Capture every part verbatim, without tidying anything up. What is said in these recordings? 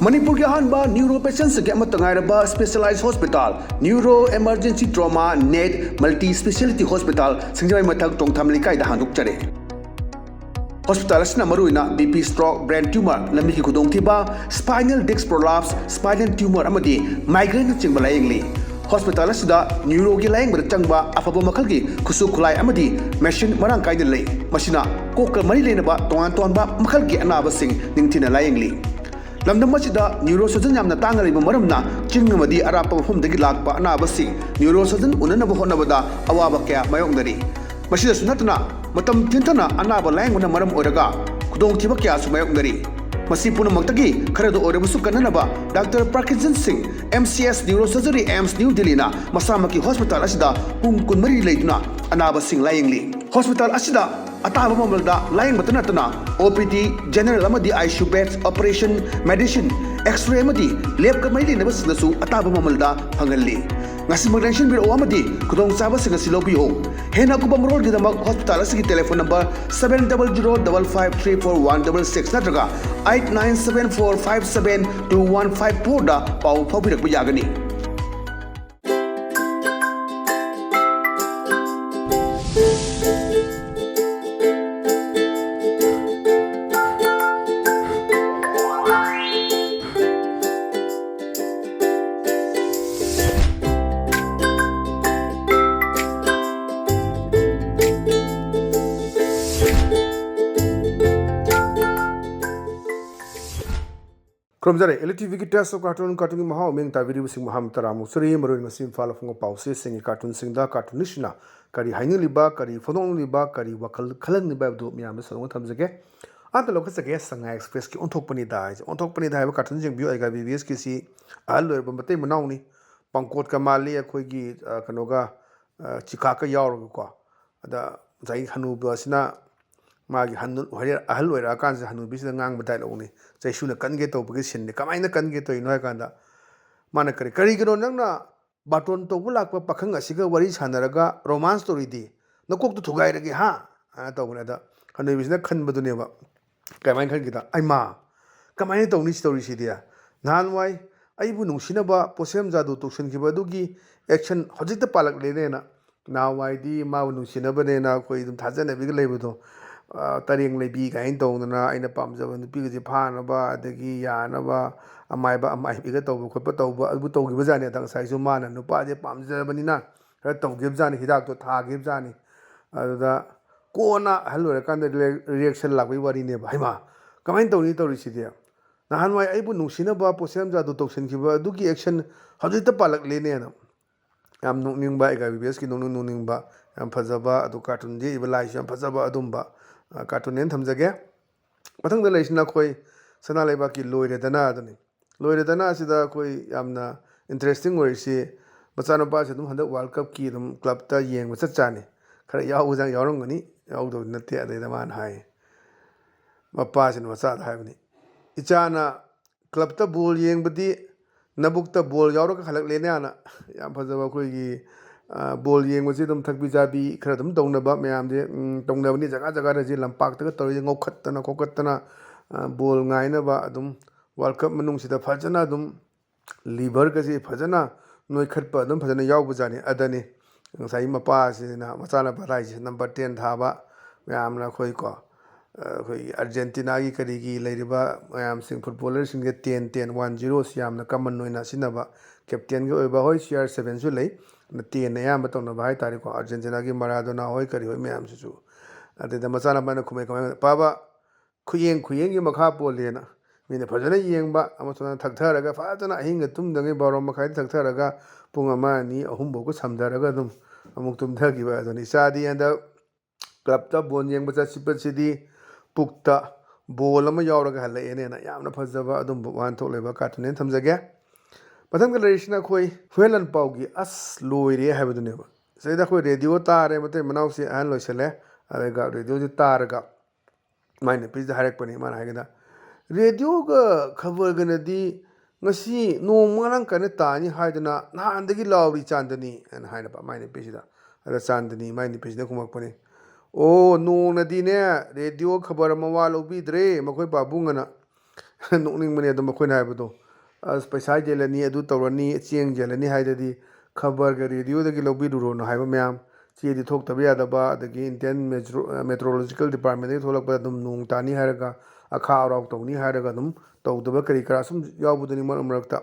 ꯃꯅꯤꯄꯨꯔꯒꯤ ꯑꯍꯥꯟꯕ ꯅ꯭ꯌꯨꯔꯣ ꯄꯦꯁꯦꯟꯁꯤꯡꯒꯤ ꯑꯃꯠꯇ ꯉꯥꯏꯔꯕ specialise hospital, neuro emergency trauma net multi speciality hospital, ꯁꯤꯡꯖꯃꯩ ꯃꯊꯛ ꯇꯣꯡꯊꯥꯝ ꯂꯩꯀꯥꯏꯗ ꯍꯥꯡꯗꯣꯛꯆꯔꯦ꯫ ꯍꯣꯁꯄꯤꯇꯥꯜ ꯑꯁꯤꯅ ꯃꯔꯨꯑꯣꯏꯅ B P stroke, brain tumour, ꯂꯝꯕꯤꯒꯤ ꯈꯨꯗꯣꯡꯊꯤꯕ, spinal disc prolapse, spinal tumour ꯑꯃꯗꯤ ꯃꯥꯏꯒ꯭ꯔꯦꯟꯅꯆꯤꯡꯕ ꯂꯥꯌꯦꯡꯂꯤ꯫ ꯍꯣꯁꯄꯤꯇꯥꯜ ꯑꯁꯤꯗ ꯅ꯭ꯌꯨꯔꯣꯒꯤ ꯂꯥꯌꯦꯡꯕꯗ ꯆꯪꯕ ꯑꯐꯕ ꯃꯈꯜꯒꯤ ꯈꯨꯠꯁꯨ ꯈꯨꯠꯂꯥꯏ ꯑꯃꯗꯤ ꯃꯦꯁꯤꯟ ꯃꯔꯥꯡ ꯀꯥꯏꯅ ꯂꯩ꯫ ꯃꯁꯤꯅ ꯀꯣꯛꯀ ꯃꯔꯤ ꯂꯩꯅꯕ ꯇꯣꯉꯥꯟ ꯇꯣꯉꯥꯟꯕ ꯃꯈꯜꯒꯤ ꯑꯅꯥꯕꯁꯤꯡ ꯅꯤꯡꯊꯤꯅ ꯂꯥꯌꯦꯡꯂꯤ꯫ ꯂꯝꯗꯝ ꯑꯁꯤꯗ ꯅ꯭ꯌꯨꯔꯣ ꯁꯔꯖꯟ ꯌꯥꯝꯅ ꯇꯥꯡꯅ ꯂꯩꯕ ꯃꯔꯝꯅ ꯆꯤꯡ ꯑꯃꯗꯤ ꯑꯔꯥꯞꯄ ꯃꯐꯝꯗꯒꯤ ꯂꯥꯛꯄ ꯑꯅꯥꯕꯁꯤꯡ ꯅ꯭ꯌꯨꯔꯣ ꯁꯔꯖꯟ ꯎꯅꯅꯕ ꯍꯣꯠꯅꯕꯗ ꯑꯋꯥꯕ ꯀꯌꯥ ꯃꯥꯌꯣꯛꯅꯔꯤ꯫ ꯃꯁꯤꯗꯁꯨ ꯅꯠꯇꯅ ꯃꯇꯝ ꯊꯤꯟꯊꯅ ꯑꯅꯥꯕ ꯂꯥꯌꯦꯡꯕꯅ ꯃꯔꯝ ꯑꯣꯏꯔꯒ ꯈꯨꯗꯣꯡꯊꯤꯕ ꯀꯌꯥꯁꯨ ꯃꯥꯌꯣꯛꯅꯔꯤ꯫ ꯃꯁꯤ ꯄꯨꯝꯅꯃꯛꯇꯒꯤ ꯈꯔꯗ ꯑꯣꯏꯔꯕꯁꯨ ꯀꯟꯅꯅꯕ ꯗꯥꯛꯇꯔ ꯄ꯭ꯔꯀꯤꯟꯖꯟ ꯁꯤꯡ, M C S neuro surgery, AIIMS new ꯗꯤꯜꯂꯤꯅ ꯃꯁꯥꯃꯛꯀꯤ ꯍꯣꯁꯄꯤꯇꯥꯜ ꯑꯁꯤꯗ ꯄꯨꯡ ꯀꯨꯟꯃꯔꯤ ꯂꯩꯗꯨꯅ ꯑꯅꯥꯕꯁꯤꯡ ꯂꯥꯌꯦꯡꯂꯤ꯫ ꯍꯣꯁꯄꯤꯇꯥꯜ ꯑꯁꯤꯗ ꯑꯇꯥꯕ ꯃꯃꯜꯗ ꯂꯥꯌꯦꯡꯕꯇ ꯅꯠꯇꯅ ꯑꯣ ꯄꯤ ꯗꯤ, ꯖꯦꯅꯔꯦꯜ ꯑꯃꯗꯤ I C U beds, operation, medicine, x-ray ꯑꯃꯗꯤ ꯂꯦꯕꯀ ꯃꯔꯤ ꯂꯩꯅꯕꯁꯤꯡꯗꯁꯨ ꯑꯇꯥꯕ ꯃꯃꯜꯗ ꯐꯪꯍꯜꯂꯤ꯫ ꯉꯁꯤꯃꯛ ꯂꯦꯡꯁꯤꯟꯕꯤꯔꯛꯎ ꯑꯃꯗꯤ ꯈꯨꯗꯣꯡꯆꯥꯕꯁꯤꯡ ꯑꯁꯤ ꯂꯧꯕꯤꯌꯨ꯫ ꯍꯦꯟꯅ ꯑꯀꯨꯞꯄ ꯃꯔꯣꯜꯒꯤꯗꯃꯛ ꯍꯣꯁꯄꯤꯇꯥꯜ ꯑꯁꯤꯒꯤ telephone number seven double zero double five three four one double six ꯅꯠꯇ꯭ꯔꯒ eight nine seven four five seven two one five four ꯗ ꯄꯥꯎ ꯐꯥꯎꯕꯤꯔꯛꯄ ꯌꯥꯒꯅꯤ꯫ ꯈꯨꯔꯨꯝꯖꯔꯤ꯫ ꯑꯦꯜ ꯏ ꯇꯤ ꯚꯤꯒꯤ Taste of Cartoon, ꯀꯥꯔꯇꯨꯟꯒꯤ ꯃꯍꯥꯎ ꯃꯤꯠꯌꯦꯡ ꯇꯥꯕꯤꯔꯤꯕꯁꯤꯡ ꯃꯍꯥꯝ ꯇꯔꯥꯃꯨꯛ ꯆꯨꯔꯤ꯫ ꯃꯔꯨꯑꯣꯏꯅ ꯉꯁꯤ ꯏꯝꯐꯥꯜ ꯐꯣꯡꯕ ꯄꯥꯎꯆꯦꯁꯤꯡꯒꯤ ꯀꯥꯔꯇꯨꯟꯁꯤꯡꯗ ꯀꯥꯔꯇꯨꯅꯤꯁꯁꯤꯡꯅ ꯀꯔꯤ ꯍꯥꯏꯅꯤꯡꯂꯤꯕ, ꯀꯔꯤ ꯐꯣꯡꯗꯣꯛꯅꯤꯡꯂꯤꯕ, ꯀꯔꯤ ꯋꯥꯈꯜ ꯈꯜꯍꯟꯅꯤꯡꯕ ꯍꯥꯏꯕꯗꯨ ꯃꯤꯌꯥꯝꯗ ꯁꯟꯗꯣꯛꯅ ꯊꯝꯖꯒꯦ꯫ ꯑꯍꯥꯟꯕ ꯂꯧꯈꯠꯆꯒꯦ, ꯁꯉꯥꯏ ꯑꯦꯛꯁꯄ꯭ꯔꯦꯁꯀꯤ ꯑꯣꯟꯊꯣꯛꯄꯅꯤꯗ ꯍꯥꯏꯁꯦ꯫ ꯑꯣꯟꯊꯣꯛꯄꯅꯤꯗ ꯍꯥꯏꯕ ꯀꯥꯔꯇꯨꯟꯁꯦ ꯌꯦꯡꯕꯤꯌꯨ, ꯑꯩꯒ ꯕꯤ ꯕꯤ ꯑꯦꯁꯀꯤꯁꯤ ꯑꯍꯜ ꯑꯣꯏꯔꯕ ꯃꯇꯩ ꯃꯅꯥꯎꯅꯤ꯫ ꯄꯪꯀꯣꯠꯀ ꯃꯥꯜꯂꯤ, ꯑꯩꯈꯣꯏꯒꯤ, ꯑ, ꯀꯩꯅꯣꯒ, ꯑ, ꯆꯤꯀꯥꯛꯀ ꯌꯥꯎꯔꯒꯀꯣ꯫ ꯑꯗ ꯉꯁꯥꯏꯒꯤ ꯍꯅꯨꯕ ꯑꯁꯤꯅ ꯃꯥꯒꯤ ꯍꯟꯅꯨ-, ꯍꯣꯔꯦꯟ ꯑꯍꯜ ꯑꯣꯏꯔꯛꯑꯀꯥꯟꯁꯤꯗ ꯍꯅꯨꯕꯤꯁꯤꯗ ꯉꯥꯡꯕ ꯗꯥꯏꯂꯣꯛꯅꯤ꯫ ꯆꯩꯁꯨꯅ ꯀꯟꯒꯦ ꯇꯧꯕꯒꯤ ꯁꯤꯟꯅꯤ꯫ ꯀꯃꯥꯏꯅ ꯀꯟꯒꯦ ꯇꯧꯔꯤꯅꯣ ꯍꯥꯏ ꯀꯥꯟꯗ, ꯃꯥꯅ ꯀꯔꯤ, "ꯀꯔꯤꯒꯤꯅꯣ ꯅꯪꯅ ꯕꯥꯇꯣꯟ ꯇꯧꯕ ꯂꯥꯛꯄ ꯄꯥꯈꯪ ꯑꯁꯤꯒ ꯋꯥꯔꯤ ꯁꯥꯟꯅꯔꯒ ꯔꯣꯃꯥꯟꯁ ꯇꯧꯔꯤꯗꯤ? ꯅꯀꯣꯛꯇꯨ ꯊꯨꯒꯥꯏꯔꯒꯦ, ꯍꯥ?" ꯍꯥꯏꯅ ꯇꯧꯕꯅꯦ꯫ ꯑꯗ ꯍꯅꯨꯕꯤꯁꯤꯅ ꯈꯟꯕꯗꯨꯅꯦꯕ꯫ ꯀꯃꯥꯏꯅ ꯈꯟꯈꯤꯗ? "ꯑꯩꯃꯥ, ꯀꯃꯥꯏꯅ ꯇꯧꯅꯤ ꯁꯤ ꯇꯧꯔꯤꯁꯤꯗꯤ? ꯅꯍꯥꯟꯋꯥꯏ ꯑꯩꯕꯨ ꯅꯨꯡꯁꯤꯅꯕ ꯄꯣꯠꯁꯦꯝ ꯖꯥꯗꯨ ꯇꯧꯁꯤꯟꯈꯤꯕ ꯑꯗꯨꯒꯤ action ꯍꯧꯖꯤꯛꯇ ꯄꯥꯜꯂꯛꯂꯦꯅꯦꯅ꯫ ꯅꯍꯥꯟꯋꯥꯏꯗꯤ ꯃꯥꯕꯨ ꯅꯨꯡꯁꯤꯅꯕꯅꯦꯅ ꯑꯩꯈꯣꯏ ꯑꯗꯨꯝ ꯊꯥꯖꯅꯕꯤꯒ ꯂꯩꯕꯗꯣ, ꯑ, ꯇꯔꯦꯡ ꯂꯩꯕꯤ ꯀꯥꯏꯅ ꯇꯧꯗꯅ ꯑꯩꯅ ꯄꯥꯝꯖꯕ ꯅꯨꯄꯤꯒꯁꯦ ꯐꯥꯅꯕ, ꯑꯗꯒꯤ ꯌꯥꯅꯕ ꯑꯃꯥꯏꯕ ꯑꯃꯥꯏꯕꯤꯒ ꯇꯧꯕ ꯈꯣꯠꯄ ꯇꯧꯕ ꯑꯗꯨꯕꯨ ꯇꯧꯈꯤꯕ ꯖꯥꯠꯅꯤ꯫ ꯑꯗ ꯉꯁꯥꯏꯁꯨ ꯃꯥꯅ ꯅꯨꯄꯥꯁꯦ ꯄꯥꯝꯖꯕꯅꯤꯅ ꯈꯔ ꯇꯧꯈꯤꯕ ꯖꯥꯠꯅꯤ, ꯍꯤꯗꯥꯛꯇꯣ ꯊꯥꯈꯤꯕ ꯖꯥꯠꯅꯤ꯫ ꯑꯗꯨꯗ ꯀꯣꯟꯅ ꯑꯍꯜ ꯑꯣꯏꯔꯀꯥꯟꯗ ꯔꯤꯌꯦꯛ-, reaction ꯂꯥꯛꯄꯒꯤ ꯋꯥꯔꯤꯅꯦꯕ꯫ ꯍꯩꯃꯥ, ꯀꯃꯥꯏꯅ ꯇꯧꯅꯤ ꯇꯧꯔꯤꯁꯤꯗꯤ? ꯅꯍꯥꯟꯋꯥꯏ ꯑꯩꯕꯨ ꯅꯨꯡꯁꯤꯅꯕ ꯄꯣꯠꯁꯦꯝ ꯖꯥꯗꯨ ꯇꯧꯁꯤꯟꯈꯤꯕ ꯑꯗꯨꯒꯤ action ꯍꯧꯖꯤꯛꯇ ꯄꯥꯜꯂꯛꯂꯦꯅꯦꯅ꯫ ꯌꯥꯝ ꯅꯣꯛꯅꯤꯡꯕ, ꯑꯦꯒꯥꯕꯤ ꯕꯦꯁꯀꯤ ꯅꯣꯛꯅꯤꯡ ꯅꯣꯛꯅꯤꯡꯕ, ꯌꯥꯝ ꯐꯖꯕ, ꯑꯗꯨ cartoon ꯌꯦꯛꯏꯕ ꯂꯥꯏꯁꯨ ꯌꯥꯝ ꯐꯖꯕ ꯑꯗꯨꯝꯕ, ꯑ, cartoon ꯍꯦꯟꯅ ꯊꯝꯖꯒꯦ꯫ ꯃꯊꯪꯗ ꯂꯩꯔꯤꯁꯤꯅ ꯑꯩꯈꯣꯏ ꯁꯅꯥ ꯂꯩꯕꯥꯛꯀꯤ ꯂꯣꯏꯔꯦꯗꯅ ꯑꯗꯨꯅꯤ꯫ ꯂꯣꯏꯔꯦꯗꯅ ꯑꯁꯤꯗ ꯑꯩꯈꯣꯏ ꯌꯥꯝꯅ interesting ꯑꯣꯏꯔꯤꯁꯤ, ꯃꯆꯥꯅꯨꯄꯥꯁꯦ ꯑꯗꯨꯝ ꯍꯟꯗꯛ World Cupꯀꯤ ꯑꯗꯨꯝ clubꯇ ꯌꯦꯡꯕ ꯆꯠ ꯆꯥꯅꯤ꯫ ꯈꯔ ꯌꯥꯎꯕꯖꯥꯠ ꯌꯥꯎꯔꯝꯒꯅꯤ, ꯌꯥꯎꯗꯕꯗꯤ ꯅꯠꯇꯦ꯫ ꯑꯗꯩꯗ ꯃꯥꯅ ꯍꯥꯏ, ꯃꯄꯥꯁꯤꯅ ꯃꯆꯥꯗ ꯍꯥꯏꯕꯅꯤ, "ꯏꯆꯥꯅ clubꯇ ball ꯌꯦꯡꯕꯗꯤ ꯅꯕꯨꯛꯇ ball ꯌꯥꯎꯔꯒ ꯍꯜꯂꯛꯂꯦꯅꯦ" ꯍꯥꯏꯅ꯫ ꯌꯥꯝ ꯐꯖꯕ ꯑꯩꯈꯣꯏꯒꯤ, ꯑ, ball ꯌꯦꯡꯕꯁꯤ ꯑꯗꯨꯝ ꯊꯛꯄꯤ ꯆꯥꯕꯤ ꯈꯔ ꯑꯗꯨꯝ ꯇꯧꯅꯕ ꯃꯌꯥꯝꯁꯦ, ꯎꯝ, ꯇꯧꯅꯕꯅꯤ꯫ ꯖꯒꯥ ꯖꯒꯥꯗ ꯍꯧꯖꯤꯛ ꯂꯝꯄꯥꯛꯇꯒ ꯇꯧꯔꯤꯁꯦ, ꯉꯧꯈꯠꯇꯅ ꯈꯣꯠꯀꯠꯇꯅ, ꯑ, ball ꯉꯥꯏꯅꯕ ꯑꯗꯨꯝ World Cup ꯃꯅꯨꯡꯁꯤꯗ ꯐꯖꯅ ꯑꯗꯨꯝ liverꯒꯁꯤ ꯐꯖꯅ ꯅꯣꯏꯈꯠꯄ ꯑꯗꯨꯝ ꯐꯖꯅ ꯌꯥꯎꯕꯖꯥꯠꯅꯤ꯫ ꯑꯗꯅꯤ ꯉꯁꯥꯏ ꯃꯄꯥꯁꯤꯅ ꯃꯆꯥꯅꯨꯄꯥ ꯂꯥꯏꯁꯦ number ten ꯊꯥꯕ ꯃꯌꯥꯝꯅ ꯑꯩꯈꯣꯏꯀꯣ, ꯑꯩꯈꯣꯏꯒꯤ Argentinaꯒꯤ ꯀꯔꯤꯒꯤ ꯂꯩꯔꯤꯕ ꯃꯌꯥꯝꯁꯤꯡ, footballerꯁꯤꯡꯁꯦ ten ten one zero ꯁꯤ ꯌꯥꯝꯅ common ꯑꯣꯏꯅ ꯁꯤꯖꯤꯟꯅꯕ꯫ Captainꯒꯤ ꯑꯣꯏꯕ, ꯍꯣꯏ, C R sevenꯁꯨ ꯂꯩ, ꯑꯗꯨ tenꯅ ꯑꯌꯥꯝꯕ ꯇꯧꯅꯕ ꯍꯥꯏ ꯇꯥꯔꯦꯀꯣ꯫ Argentinaꯒꯤ Maradona ꯍꯣꯏ ꯀꯔꯤ ꯍꯣꯏ ꯃꯌꯥꯝꯁꯤꯁꯨ꯫ ꯑꯗꯨꯗ ꯃꯆꯥꯅꯨꯄꯥꯅ ꯈꯨꯝꯃꯩ ꯀꯃꯥꯏꯅ, "ꯄꯥꯕ, ꯈꯨꯌꯦꯡ ꯈꯨꯌꯦꯡꯒꯤ ꯃꯈꯥ ꯄꯣꯜꯂꯦꯅ", ꯃꯤꯅ ꯐꯖꯅ ꯌꯦꯡꯕ, ꯑꯃꯁꯨꯡ ꯊꯛꯊꯔꯒ ꯐꯖꯅ ꯑꯍꯤꯡꯒ ꯇꯨꯝꯗꯉꯩ ꯕꯥꯔꯣ ꯃꯈꯥꯏꯗ ꯊꯛꯊꯔꯒ ꯄꯨꯡ ꯑꯃ, ꯑꯅꯤ, ꯑꯍꯨꯝ ꯐꯥꯎꯕ ꯁꯝꯊꯔꯒ ꯑꯗꯨꯝ ꯑꯃꯨꯛ ꯇꯨꯝꯊꯈꯤꯕ꯫ ꯑꯗꯨꯅ ꯏꯆꯥꯗꯤ ꯍꯟꯗꯛ clubꯇ ball ꯌꯦꯡꯕ ꯆꯠꯄꯁꯤꯗꯤ ꯄꯨꯛꯇ ball ꯑꯃ ꯌꯥꯎꯔꯒ ꯍꯜꯂꯛꯑꯦꯅꯦꯅ ꯌꯥꯝꯅ ꯐꯖꯕ ꯑꯗꯨꯝꯕ ꯋꯥꯍꯟꯊꯣꯛ ꯂꯩꯕ cartoon ꯍꯦꯟꯅ ꯊꯝꯖꯒꯦ꯫ ꯃꯊꯪꯗ ꯂꯩꯔꯤꯁꯤꯅ ꯑꯩꯈꯣꯏ ꯍꯨꯌꯦꯟ ꯂꯥꯟꯄꯥꯎꯒꯤ "ꯑꯁ ꯂꯣꯏꯔꯦ" ꯍꯥꯏꯕꯗꯨꯅꯦꯕ꯫ ꯁꯤꯗꯩꯗ ꯑꯩꯈꯣꯏ radio ꯇꯥꯔꯦ, ꯃꯇꯩ ꯃꯅꯥꯎꯁꯦ ꯑꯍꯟ ꯂꯣꯏꯁꯤꯜꯂꯦ꯫ ꯑꯗꯨꯒ radioꯁꯦ ꯇꯥꯔꯒ ꯃꯥꯏ ꯅꯨꯄꯤꯁꯤꯗ ꯍꯥꯏꯔꯛꯄꯅꯤ꯫ ꯃꯥꯅ ꯍꯥꯏꯒꯗ, "ꯔꯦꯗꯤꯑꯣꯒ ꯈꯕꯔꯒꯅꯗꯤ ꯉꯁꯤ ꯅꯣꯡ ꯃꯔꯥꯡ ꯀꯥꯏꯅ ꯇꯥꯅꯤ ꯍꯥꯏꯗꯅ ꯅꯍꯥꯟꯗꯒꯤ ꯂꯥꯎꯔꯤ ꯆꯥꯟꯗꯅꯤ" ꯍꯥꯏꯅ ꯍꯥꯏꯔꯕ ꯃꯥꯏ ꯅꯨꯄꯤꯁꯤꯗ꯫ ꯑꯗ ꯆꯥꯟꯗꯅꯤ ꯃꯥꯏ ꯅꯨꯄꯤꯁꯤꯅ ꯈꯨꯝꯃꯛꯄꯅꯤ, "ꯑꯣ, ꯅꯣꯡꯅꯗꯤꯅꯦ ꯔꯦꯗꯤꯑꯣ ꯈꯕꯔ ꯃꯋꯥ ꯂꯧꯕꯤꯗ꯭ꯔꯦ ꯃꯈꯣꯏ ꯄꯥꯕꯨꯡ" ꯑꯅ꯫ ꯅꯣꯛꯅꯤꯡꯕꯅꯦ ꯑꯗꯨꯝ ꯃꯈꯣꯏꯅ ꯍꯥꯏꯕꯗꯣ꯫ ꯑꯁ, ꯄꯩꯁꯥ ꯌꯦꯜꯂꯅꯤ, ꯑꯗꯨ ꯇꯧꯔꯅꯤ, ꯆꯦꯡ ꯌꯦꯜꯂꯅꯤ ꯍꯥꯏꯗꯗꯤ ꯈꯕꯔꯒ ꯔꯦꯗꯤꯑꯣꯗꯒꯤ ꯂꯧꯕꯤꯔꯨꯔꯣꯅ ꯍꯥꯏꯕ ꯃꯌꯥꯝ, ꯆꯦꯗꯤ ꯊꯣꯛꯇꯕ ꯌꯥꯗꯕ, ꯑꯗꯒꯤ ꯏꯟꯗꯤꯌꯟ ꯃꯦꯇ꯭ꯔꯣ-, ꯃꯦꯇ꯭ꯔꯣꯂꯣꯖꯤꯀꯦꯜ ꯗꯤꯄꯥꯔꯠꯃꯦꯟꯗꯒꯤ ꯊꯣꯛꯂꯛꯄꯗ ꯑꯗꯨꯝ ꯅꯣꯡ ꯇꯥꯅꯤ ꯍꯥꯏꯔꯒ, ꯑꯈꯥ ꯑꯔꯥꯎ ꯇꯧꯅꯤ ꯍꯥꯏꯔꯒ ꯑꯗꯨꯝ ꯇꯧꯗꯕ ꯀꯔꯤ ꯀꯔꯥ ꯁꯨꯝ ꯌꯥꯎꯕꯗꯨꯅꯤ ꯃꯔꯛ ꯃꯔꯛꯇ꯫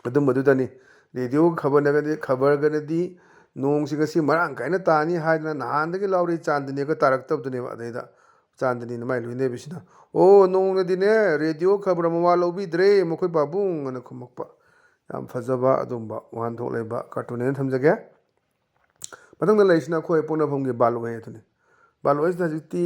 ꯑꯗꯨꯝꯕꯗꯨꯗꯅꯤ꯫ ꯔꯦꯗꯤꯑꯣ ꯈꯕꯔꯅꯒꯗꯤ, ꯈꯕꯔꯒꯅꯗꯤ ꯅꯣꯡꯁꯤ ꯉꯁꯤ ꯃꯔꯥꯡ ꯀꯥꯏꯅ ꯇꯥꯅꯤ ꯍꯥꯏꯗꯅ ꯅꯍꯥꯟꯗꯒꯤ ꯂꯥꯎꯔꯤ ꯆꯥꯟꯗꯅꯤꯒ ꯇꯥꯔꯛꯇꯕꯗꯨꯅꯦꯕ꯫ ꯑꯗꯩꯗ ꯆꯥꯟꯗꯅꯤꯅ ꯃꯥꯏ ꯂꯣꯏꯅꯕꯤꯁꯤꯅ, "ꯑꯣ, ꯅꯣꯡꯅꯗꯤꯅꯦ ꯔꯦꯗꯤꯑꯣ ꯈꯕꯔ ꯃꯋꯥ ꯂꯧꯕꯤꯗ꯭ꯔꯦ ꯃꯈꯣꯏ ꯄꯥꯕꯨꯡ" ꯑꯅ ꯈꯨꯝꯃꯛꯄ꯫ ꯌꯥꯝ ꯐꯖꯕ ꯑꯗꯨꯝꯕ ꯋꯥꯍꯟꯊꯣꯛ ꯂꯩꯕ ꯀꯥꯔꯇꯨꯟꯅꯦꯅ ꯊꯝꯖꯒꯦ꯫ ꯃꯊꯪꯗ ꯂꯩꯔꯤꯁꯤꯅ ꯑꯩꯈꯣꯏ ꯄꯣꯛꯅꯐꯝꯒꯤ ꯕꯥꯂꯣꯏ ꯑꯗꯨꯅꯤ꯫ ꯕꯥꯂꯣꯏꯁꯤꯗ ꯍꯧꯖꯤꯛꯇꯤ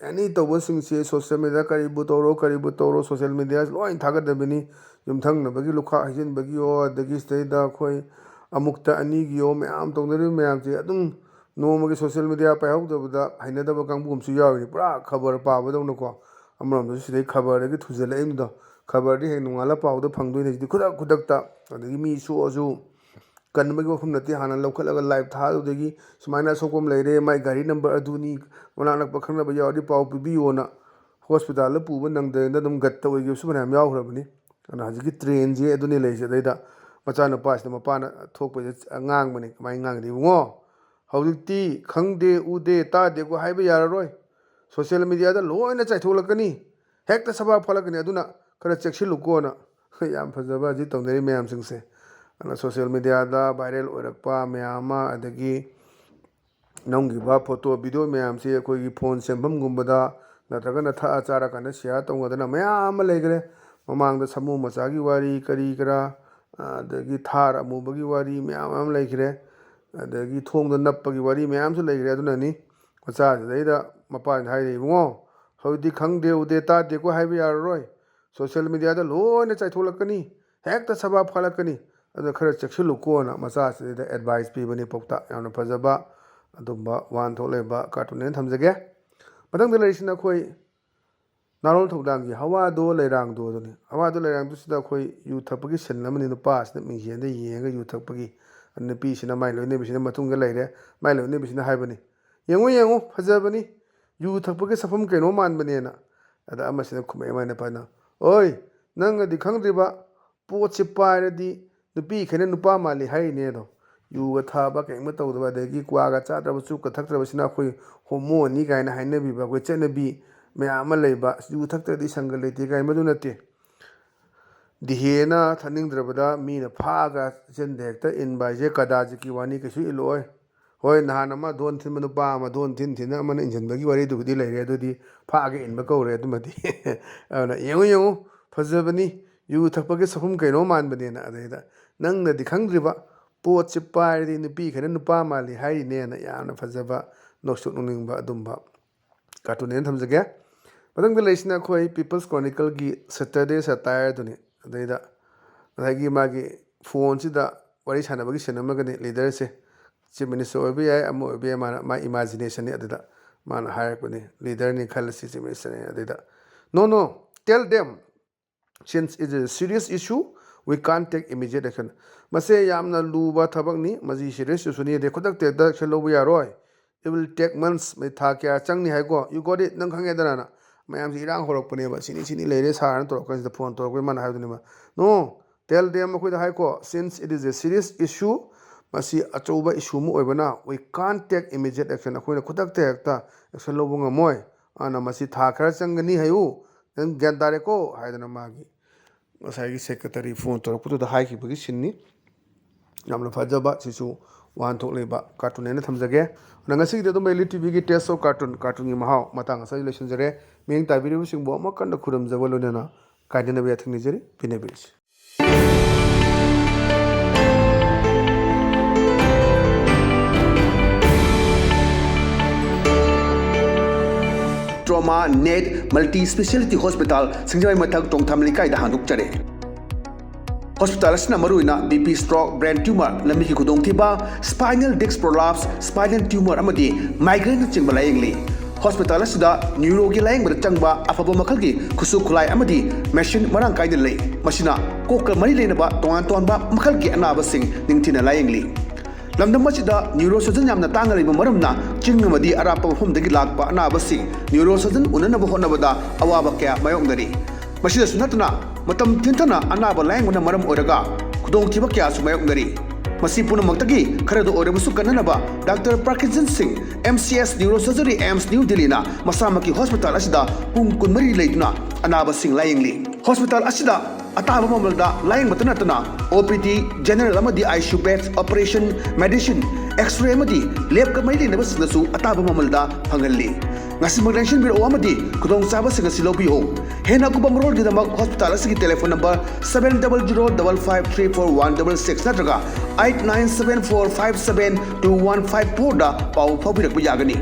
ꯑꯦꯅꯤ ꯇꯧꯕꯁꯤꯡꯁꯦ ꯁꯣꯁꯤꯌꯦꯜ ꯃꯦꯗꯤꯌꯥ ꯀꯔꯤꯕꯨ ꯇꯧꯔꯣ, ꯀꯔꯤꯕꯨ ꯇꯧꯔꯣ, ꯁꯣꯁꯤꯌꯦꯜ ꯃꯦꯗꯤꯌꯥ ꯂꯣꯏ ꯊꯥꯒꯠꯅꯕꯤꯅꯤ꯫ ꯌꯨꯝꯊꯪꯅꯕꯒꯤ ꯂꯨꯈꯥꯛ ꯍꯩꯖꯤꯟꯕꯒꯤꯌꯣ, ꯑꯗꯒꯤ ꯁꯤꯗꯩꯗ ꯑꯩꯈꯣꯏ ꯑꯃꯨꯛꯇ ꯑꯅꯤꯒꯤꯌꯣ ꯃꯌꯥꯝ ꯇꯧꯅꯔꯤꯕ ꯃꯌꯥꯝꯁꯦ ꯑꯗꯨꯝ ꯅꯣꯡꯃꯒꯤ ꯁꯣꯁꯤꯌꯦꯜ ꯃꯦꯗꯤꯌꯥ ꯄꯥꯏꯍꯧꯗꯕꯗ ꯍꯩꯅꯗꯕ ꯀꯥꯡꯕꯨ ꯑꯃꯁꯨ ꯌꯥꯎꯔꯤꯅꯤ꯫ ꯄꯨꯔꯥ ꯈꯕꯔ ꯄꯥꯕꯗꯧꯅꯀꯣ꯫ ꯑꯃꯔꯣꯝꯗꯁꯨ ꯁꯤꯗꯩ ꯈꯕꯔꯗꯒꯤ ꯊꯨꯖꯜꯂꯛꯏꯕꯗꯣ, ꯈꯕꯔꯗꯤ ꯍꯌꯦꯡ ꯅꯣꯡꯉꯥꯜꯂ ꯄꯥꯎꯗ ꯐꯪꯗꯣꯏꯅꯤ꯫ ꯍꯧꯖꯤꯛꯇꯤ ꯈꯨꯗꯛ ꯈꯨꯗꯛꯇ꯫ ꯑꯗꯒꯤ ꯃꯤ ꯁꯣꯛꯑꯁꯨ ꯀꯟꯕꯒꯤ ꯋꯥꯐꯝ ꯅꯠꯇꯦ, ꯍꯥꯟꯅ ꯂꯧꯈꯠꯂꯒ ꯂꯥꯏꯚ ꯊꯥꯗꯨꯗꯒꯤ ꯁꯨꯃꯥꯏꯅ ꯑꯁꯣꯛꯄ ꯑꯃ ꯂꯩꯔꯦ, ꯃꯥꯏ ꯒꯥꯔꯤ ꯅꯝꯕꯔ ꯑꯗꯨꯅꯤ, ꯃꯅꯥꯛ ꯅꯛꯄ ꯈꯪꯅꯕ ꯌꯥꯎꯔꯗꯤ ꯄꯥꯎ ꯄꯤꯕꯤꯌꯣꯅ ꯍꯣꯁꯄꯤꯇꯥꯜꯗ ꯄꯨꯕ ꯅꯪꯗꯗꯅ ꯑꯗꯨꯝ ꯒꯠꯇ ꯑꯣꯏꯈꯤꯕꯁꯨ ꯐꯅꯌꯥꯝ ꯌꯥꯎꯈ꯭ꯔꯕꯅꯤ꯫ ꯑꯗꯨꯅ ꯍꯧꯖꯤꯛꯀꯤ ꯇ꯭ꯔꯦꯟꯁꯦ ꯑꯗꯨꯅꯤ ꯂꯩꯔꯤꯁꯦ꯫ ꯑꯗꯩꯗ ꯃꯆꯥꯅꯨꯄꯥꯁꯤꯅ ꯃꯄꯥꯅ ꯊꯣꯛꯄꯁꯦ ꯉꯥꯡꯕꯅꯤ꯫ ꯀꯃꯥꯏꯅ ꯉꯥꯡꯒꯦꯗ, "ꯏꯕꯨꯡꯉꯣ, ꯍꯧꯖꯤꯛꯇꯤ ꯈꯪꯗꯦ, ꯎꯗꯦ, ꯇꯥꯗꯦꯀꯣ ꯍꯥꯏꯕ ꯌꯥꯔꯔꯣꯏ꯫ ꯁꯣꯁꯤꯌꯦꯜ ꯃꯦꯗꯤꯌꯥꯗ ꯂꯣꯏꯅ ꯆꯥꯏꯊꯣꯛꯂꯛꯀꯅꯤ꯫ ꯍꯦꯛꯇ ꯁꯕꯥꯛ ꯐꯥꯂꯛꯀꯅꯤ꯫ ꯑꯗꯨꯅ ꯈꯔ ꯆꯦꯛꯁꯤꯜꯂꯨꯀꯣꯅ"꯫ ꯌꯥꯝ ꯐꯖꯕ ꯍꯧꯖꯤꯛ ꯇꯧꯅꯔꯤ ꯃꯌꯥꯝꯁꯤꯡꯁꯦ꯫ ꯑꯗꯨꯅ ꯁꯣꯁꯤꯌꯦꯜ ꯃꯦꯗꯤꯌꯥꯗ ꯚꯥꯏꯔꯦꯜ ꯑꯣꯏꯔꯛꯄ ꯃꯌꯥꯝ ꯑꯃ, ꯑꯗꯒꯤ ꯅꯝꯈꯤꯕ ꯐꯣꯇꯣ, ꯚꯤꯗꯤꯑꯣ ꯃꯌꯥꯝꯁꯦ ꯑꯩꯈꯣꯏꯒꯤ ꯐꯣꯟ ꯁꯦꯝꯐꯝꯒꯨꯝꯕꯗ ꯅꯠꯇ꯭ꯔꯒꯅ ꯊꯛꯑ ꯆꯥꯔꯀꯥꯟꯗ ꯁꯤꯌꯥꯔ ꯇꯧꯅꯗꯅ ꯃꯌꯥꯝ ꯑꯃ ꯂꯩꯈ꯭ꯔꯦ꯫ ꯃꯃꯥꯡꯗ ꯁꯥꯃꯨ ꯃꯆꯥꯒꯤ ꯋꯥꯔꯤ ꯀꯔꯤ ꯀꯔꯥ, ꯑꯗꯒꯤ ꯊꯥꯔ ꯑꯃꯨꯕꯒꯤ ꯋꯥꯔꯤ ꯃꯌꯥꯝ ꯑꯃ ꯂꯩꯈ꯭ꯔꯦ꯫ ꯑꯗꯒꯤ ꯊꯣꯡꯗ ꯅꯞꯄꯒꯤ ꯋꯥꯔꯤ ꯃꯌꯥꯝꯁꯨ ꯂꯩꯈ꯭ꯔꯦ꯫ ꯑꯗꯨꯅꯅꯤ ꯃꯆꯥꯁꯤꯗꯩꯗ ꯃꯄꯥꯁꯤꯅ ꯍꯥꯏꯔꯤ, "ꯏꯕꯨꯡꯉꯣ, ꯍꯧꯖꯤꯛꯇꯤ ꯈꯪꯗꯦ, ꯎꯗꯦ, ꯇꯥꯗꯦꯀꯣ ꯍꯥꯏꯕ ꯌꯥꯔꯔꯣꯏ꯫ ꯁꯣꯁꯤꯌꯦꯜ ꯃꯦꯗꯤꯌꯥꯗ ꯂꯣꯏꯅ ꯆꯥꯏꯊꯣꯛꯂꯛꯀꯅꯤ, ꯍꯦꯛꯇ ꯁꯕꯥꯛ ꯐꯥꯂꯛꯀꯅꯤ꯫ ꯑꯗꯨꯅ ꯈꯔ ꯆꯦꯛꯁꯤꯜꯂꯨꯀꯣꯅ" ꯃꯆꯥꯁꯤꯗꯩꯗ ꯑꯦꯗꯚꯥꯏꯁ ꯄꯤꯕꯅꯤ꯫ ꯄꯥꯎꯇꯥꯛ ꯌꯥꯝꯅ ꯐꯖꯕ ꯑꯗꯨꯝꯕ ꯋꯥꯍꯟꯊꯣꯛ ꯂꯩꯕ ꯀꯥꯔꯇꯨꯟꯅꯦꯅ ꯊꯝꯖꯒꯦ꯫ ꯃꯊꯪꯗ ꯂꯩꯔꯤꯁꯤꯅ ꯑꯩꯈꯣꯏ ꯅꯥꯔꯣꯜ ꯊꯧꯗꯥꯡꯒꯤ ꯍꯋꯥꯗꯣ ꯂꯩꯔꯥꯡꯗꯣ ꯑꯗꯨꯅꯤ꯫ ꯍꯋꯥꯗꯣ ꯂꯩꯔꯥꯡꯗꯣꯁꯤꯗ ꯑꯩꯈꯣꯏ ꯌꯨ ꯊꯛꯄꯒꯤ ꯁꯤꯟ ꯑꯃꯅꯤ꯫ ꯅꯨꯄꯥꯁꯤꯅ ꯃꯤꯡꯁꯦꯟꯗ ꯌꯦꯡꯉꯒ ꯌꯨ ꯊꯛꯄꯒꯤ, ꯅꯨꯄꯤꯁꯤꯅ ꯃꯥꯏ ꯂꯣꯏꯅꯕꯤꯁꯤꯅ ꯃꯇꯨꯡꯗ ꯂꯩꯔꯦ꯫ ꯃꯥꯏ ꯂꯣꯏꯅꯕꯤꯁꯤꯅ ꯍꯥꯏꯕꯅꯤ, "ꯌꯦꯡꯉꯨ, ꯌꯦꯡꯉꯨ, ꯐꯖꯕꯅꯤ, ꯌꯨ ꯊꯛꯄꯒꯤ ꯁꯛꯐꯝ ꯀꯩꯅꯣ ꯃꯥꯟꯕꯅꯦꯅ"꯫ ꯑꯗ ꯑꯃꯁꯤꯅ ꯈꯨꯝꯃꯛꯑꯦ ꯃꯥꯏ ꯅꯨꯄꯥꯅ, "ꯑꯣꯏ, ꯅꯪꯅꯗꯤ ꯈꯪꯗ꯭ꯔꯤꯕ, ꯄꯣꯠꯁꯦ ꯄꯥꯏꯔꯗꯤ ꯅꯨꯄꯤꯈꯩꯅ ꯅꯨꯄꯥ ꯃꯥꯜꯂꯤ ꯍꯥꯏꯔꯤꯅꯦ ꯑꯗꯣ꯫ ꯌꯨꯒ ꯊꯛꯇꯕ, ꯀꯔꯤꯝꯇ ꯇꯧꯗꯕ, ꯑꯗꯒꯤ ꯀ꯭ꯋꯥꯒ ꯆꯥꯗ꯭ꯔꯕ, ꯆꯨꯔꯨꯞꯀ ꯊꯛꯇ꯭ꯔꯕꯁꯤꯅ ꯑꯩꯈꯣꯏ ꯍꯣꯃꯣꯅꯤ ꯀꯥꯏꯅ ꯍꯥꯏꯅꯕꯤꯕ ꯑꯩꯈꯣꯏ ꯆꯠꯅꯕꯤ ꯃꯌꯥꯝ ꯑꯃ ꯂꯩꯕ, ꯌꯨ ꯊꯛꯇ꯭ꯔꯗꯤ ꯁꯪꯒ ꯂꯩꯇꯦ ꯀꯥꯏꯅ, ꯃꯗꯨ ꯅꯠꯇꯦ꯫ ꯗꯤꯍꯦꯅ ꯊꯛꯅꯤꯡꯗ꯭ꯔꯕꯗ ꯃꯤꯅ ꯐꯥꯛꯑꯒ ꯆꯤꯟꯗ ꯍꯦꯛꯇ ꯏꯟꯕ ꯍꯥꯏꯁꯦ ꯀꯗꯥꯖꯤꯠꯀꯤ ꯋꯥꯅꯤ, ꯀꯩꯁꯨ ꯏꯜꯂꯛꯑꯣꯏ꯫ ꯍꯣꯏ, ꯅꯍꯥꯟ ꯑꯃ ꯙꯣꯟ ꯊꯤꯟꯕ ꯅꯨꯄꯥ ꯑꯃ ꯙꯣꯟ ꯊꯤꯟ ꯊꯤꯟꯅ ꯑꯃꯅ ꯏꯟꯁꯤꯟꯕꯒꯤ ꯋꯥꯔꯤꯗꯨꯕꯨꯗꯤ ꯂꯩꯔꯦ, ꯑꯗꯨꯗꯤ ꯐꯥꯛꯑꯒ ꯏꯟꯕ ꯀꯧꯔꯦ ꯑꯗꯨꯃꯗꯤ꯫ ꯑꯗꯨꯅ ꯌꯦꯡꯉꯨ ꯌꯦꯡꯉꯨ, ꯐꯖꯕꯅꯤ, ꯌꯨ ꯊꯛꯄꯒꯤ ꯆꯍꯨꯝ ꯀꯩꯅꯣ ꯃꯥꯟꯕꯅꯦꯅ꯫ ꯑꯗꯩꯗ ꯅꯪꯅꯗꯤ ꯈꯪꯗ꯭ꯔꯤꯕ, ꯄꯣꯠꯁꯦ ꯄꯥꯏꯔꯗꯤ ꯅꯨꯄꯤꯈꯩꯅ ꯅꯨꯄꯥ ꯃꯥꯜꯂꯤ ꯍꯥꯏꯔꯤꯅꯦꯅ ꯌꯥꯝꯅ ꯐꯖꯕ, ꯅꯣꯛꯁꯨ ꯅꯣꯛꯅꯤꯡꯕ ꯑꯗꯨꯝꯕ ꯀꯥꯔꯇꯨꯟꯅꯦꯅ ꯊꯝꯖꯒꯦ꯫ ꯃꯊꯪꯗ ꯂꯩꯁꯤꯅ ꯑꯩꯈꯣꯏ People's Chronicleꯒꯤ Saturday Satire ꯑꯗꯨꯅꯤ꯫ ꯑꯗꯩꯗ ꯉꯁꯥꯏꯒꯤ ꯃꯥꯒꯤ ꯐꯣꯟꯁꯤꯗ ꯋꯥꯔꯤ ꯁꯥꯟꯅꯕꯒꯤ ꯁꯤꯟ ꯑꯃꯒꯅꯤ꯫ ꯂꯤꯗꯔꯁꯦ ꯆꯤꯐ ꯃꯤꯅꯤꯁꯇꯔ ꯑꯣꯏꯕ ꯌꯥꯏ, ꯑꯃ ꯑꯣꯏꯕ ꯌꯥꯏ, ꯃꯥꯅ, ꯃꯥ ꯏꯃꯥꯖꯤꯅꯦꯁꯟꯅꯤ꯫ ꯑꯗꯨꯗ ꯃꯥꯅ ꯍꯥꯏꯔꯛꯄꯅꯤ, ꯂꯤꯗꯔꯅꯤ ꯈꯜꯂꯁꯤ, ꯆꯤꯐ ꯃꯤꯅꯤꯁꯇꯔꯅꯤ꯫ ꯑꯗꯨꯗ, "No, no, tell them, since it is a serious issue, we can't take immediate action." ꯃꯁꯦ ꯌꯥꯝꯅ ꯂꯨꯕ ꯊꯕꯛꯅꯤ, ꯃꯁꯤ ꯁꯤꯔꯤꯌꯁ ꯏꯁꯨꯅꯤ, ꯑꯗꯩ ꯈꯨꯗꯛꯇ ꯍꯦꯛꯇ ꯑꯦꯛꯁꯟ ꯂꯧꯕ ꯌꯥꯔꯣꯏ꯫ "It will take months, ꯃꯁꯤ ꯊꯥ ꯀꯌꯥ ꯆꯪꯅꯤ ꯍꯥꯏꯀꯣ, you got it, ꯅꯪ ꯈꯪꯉꯦꯗꯅ?" ꯃꯌꯥꯝꯁꯤ ꯏꯔꯥꯡ ꯍꯧꯔꯛꯄꯅꯦꯕ, "ꯁꯤꯅꯤ ꯁꯤꯅꯤ ꯂꯩꯔꯦ ꯁꯥꯔꯅ" ꯇꯧꯔꯛꯀꯥꯟꯁꯤꯗ, ꯐꯣꯟ ꯇꯧꯔꯛꯄꯩ ꯃꯥꯅ ꯍꯥꯏꯕꯗꯨꯅꯦꯕ, "No, tell them, ꯑꯩꯈꯣꯏꯗ ꯍꯥꯏꯀꯣ, since it is a serious issue, ꯃꯁꯤ ꯑꯆꯧꯕ ꯏꯁꯨ ꯑꯃ ꯑꯣꯏꯕꯅ, we can't take immediate action, ꯑꯩꯈꯣꯏꯅ ꯈꯨꯗꯛꯇ ꯍꯦꯛꯇ ꯑꯦꯛꯁꯟ ꯂꯧꯕ ꯉꯝꯃꯣꯏ, ꯑꯗꯨꯅ ꯃꯁꯤ ꯊꯥ ꯈꯔ ꯆꯪꯒꯅꯤ ꯍꯥꯏꯌꯨ, ꯅꯪ ꯒ꯭ꯌꯥꯟ ꯇꯥꯔꯦꯀꯣ?" ꯍꯥꯏꯗꯅ ꯃꯥꯒꯤ ꯉꯁꯥꯏꯒꯤ ꯁꯦꯀ꯭ꯔꯦꯇꯔꯤ ꯐꯣꯟ ꯇꯧꯔꯛꯄꯗꯨꯗ ꯍꯥꯏꯈꯤꯕꯒꯤ ꯁꯤꯟꯅꯤ꯫ ꯌꯥꯝꯅ ꯐꯖꯕ, ꯁꯤꯁꯨ ꯋꯥꯍꯟꯊꯣꯛ ꯂꯩꯕ ꯀꯥꯔꯇꯨꯟ ꯍꯥꯏꯅ ꯊꯝꯖꯒꯦ꯫ ꯑꯗꯨꯅ ꯉꯁꯤꯒꯤꯗꯤ ꯑꯗꯨꯝ ꯑꯦꯜ ꯏ ꯇꯤ ꯚꯤꯒꯤ Taste of Cartoon, ꯀꯥꯔꯇꯨꯟꯒꯤ ꯃꯍꯥꯎ ꯃꯇꯥꯡ ꯑꯁꯤꯗ ꯂꯣꯏꯁꯤꯟꯖꯔꯦ꯫ ꯃꯤꯠꯌꯦꯡ ꯇꯥꯕꯤꯔꯤꯕꯁꯤꯡꯕꯨ ꯑꯃꯨꯛ ꯀꯟꯅ ꯈꯨꯔꯨꯝꯖꯕ ꯂꯣꯏꯅꯅ ꯀꯥꯏꯅꯅꯕ ꯌꯥꯊꯪ ꯅꯤꯖꯔꯤ꯫ ꯄꯤꯅꯕꯤꯔꯁꯤ꯫ Trauma Net Multi Speciality Hospital, ꯁꯤꯡꯖꯃꯩ ꯃꯊꯛ ꯇꯣꯡꯊꯥꯝ ꯂꯩꯀꯥꯏꯗ ꯍꯥꯡꯗꯣꯛꯆꯔꯦ꯫ ꯍꯣꯁꯄꯤꯇꯥꯜ ꯑꯁꯤꯅ ꯃꯔꯨꯑꯣꯏꯅ B P, stroke, brain tumour, ꯂꯝꯕꯤꯒꯤ ꯈꯨꯗꯣꯡꯊꯤꯕ, spinal disc prolapse, spinal tumour ꯑꯃꯗꯤ ꯃꯥꯏꯒ꯭ꯔꯦꯟꯅꯆꯤꯡꯕ ꯂꯥꯌꯦꯡꯂꯤ꯫ ꯍꯣꯁꯄꯤꯇꯥꯜ ꯑꯁꯤꯗ ꯅ꯭ꯌꯨꯔꯣꯒꯤ ꯂꯥꯌꯦꯡꯕꯗ ꯆꯪꯕ ꯑꯐꯕ ꯃꯈꯜꯒꯤ ꯈꯨꯠꯁꯨ ꯈꯨꯠꯂꯥꯏ ꯑꯃꯗꯤ ꯃꯦꯁꯤꯟ ꯃꯔꯥꯡ ꯀꯥꯏꯅ ꯂꯩ꯫ ꯃꯁꯤꯅ ꯀꯣꯛꯀ ꯃꯔꯤ ꯂꯩꯅꯕ ꯇꯣꯉꯥꯟ ꯇꯣꯉꯥꯟꯕ ꯃꯈꯜꯒꯤ ꯑꯅꯥꯕꯁꯤꯡ ꯅꯤꯡꯊꯤꯅ ꯂꯥꯌꯦꯡꯂꯤ꯫ ꯂꯝꯗꯝ ꯑꯁꯤꯗ ꯅ꯭ꯌꯨꯔꯣ ꯁꯔꯖꯟ ꯌꯥꯝꯅ ꯇꯥꯡꯅ ꯂꯩꯕ ꯃꯔꯝꯅ ꯆꯤꯡ ꯑꯃꯗꯤ ꯑꯔꯥꯞꯄ ꯃꯐꯝꯗꯒꯤ ꯂꯥꯛꯄ ꯑꯅꯥꯕꯁꯤꯡ ꯅ꯭ꯌꯨꯔꯣ ꯁꯔꯖꯟ ꯎꯅꯅꯕ ꯍꯣꯠꯅꯕꯗ ꯑꯋꯥꯕ ꯀꯌꯥ ꯃꯥꯌꯣꯛꯅꯔꯤ꯫ ꯃꯁꯤꯗꯁꯨ ꯅꯠꯇꯅ ꯃꯇꯝ ꯊꯦꯡꯊꯅ ꯑꯅꯥꯕ ꯂꯥꯌꯦꯡꯕꯅ ꯃꯔꯝ ꯑꯣꯏꯔꯒ ꯈꯨꯗꯣꯡꯊꯤꯕ ꯀꯌꯥꯁꯨ ꯃꯥꯌꯣꯛꯅꯔꯤ꯫ ꯃꯁꯤ ꯄꯨꯝꯅꯃꯛꯇꯒꯤ ꯈꯔꯗ ꯑꯣꯏꯔꯕꯁꯨ ꯀꯟꯅꯅꯕ ꯗꯥꯛꯇꯔ ꯄ꯭ꯔꯀꯤꯟꯁꯟ ꯁꯤꯡ, M C S Neurosurgery, AIIMS New Delhi ꯅ ꯃꯁꯥꯃꯛꯀꯤ ꯍꯣꯁꯄꯤꯇꯥꯜ ꯑꯁꯤꯗ ꯄꯨꯡ ꯀꯨꯟꯃꯔꯤ ꯂꯩꯗꯨꯅ ꯑꯅꯥꯕꯁꯤꯡ ꯂꯥꯌꯦꯡꯂꯤ꯫ ꯍꯣꯁꯄꯤꯇꯥꯜ ꯑꯁꯤꯗ ꯑꯇꯥꯕ ꯃꯃꯜꯗ ꯂꯥꯌꯦꯡꯕꯇ ꯅꯠꯇꯅ O P D, general ꯑꯃꯗꯤ I C U beds, operation, medicine, X-ray ꯑꯃꯗꯤ lab ꯀ ꯃꯔꯤ ꯂꯩꯅꯕꯁꯤꯡꯗꯁꯨ ꯑꯇꯥꯕ ꯃꯃꯜꯗ ꯐꯪꯍꯜꯂꯤ꯫ ꯉꯁꯤꯃꯛ ꯂꯦꯡꯁꯤꯟꯕꯤꯔꯛꯎ ꯑꯃꯗꯤ ꯈꯨꯗꯣꯡꯆꯥꯕꯁꯤꯡ ꯑꯁꯤ ꯂꯧꯕꯤꯌꯨ꯫ ꯍꯦꯟꯅ ꯑꯀꯨꯞꯄ ꯃꯔꯣꯜꯒꯤꯗꯃꯛ ꯍꯣꯁꯄꯤꯇꯥꯜ ꯑꯁꯤꯒꯤ telephone number seven double zero double five three four one double six ꯅꯠꯇ꯭ꯔꯒ eight nine seven four five seven two one five four ꯗ ꯄꯥꯎ ꯐꯥꯎꯕꯤꯔꯛꯄ ꯌꯥꯒꯅꯤ꯫